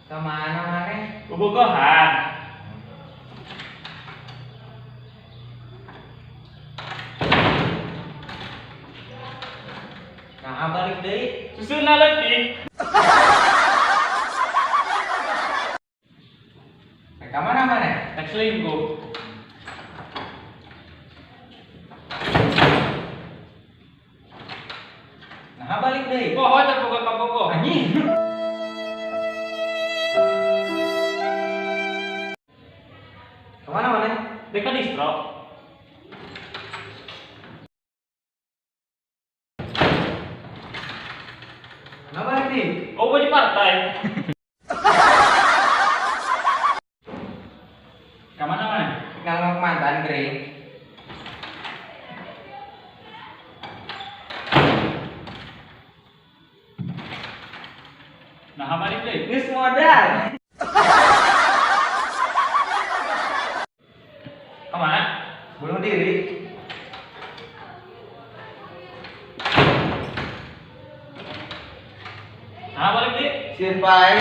Kemana maneh? Bobogohan. Nah, balik deui. Susuna leutik. Rek ka mana maneh? Rek selingkuh. Nah, balik deui. Poho terboga ka bogoh. Anjing. Kemana maneh? Rek ka distro. Nah, balik deui. Oh, di partai. Ka mana maneh? Nengok mantan gering. Nah, balik deui. Geus modal. Kemana? Bunuh diri. Nah, balik deui. Sieun pae.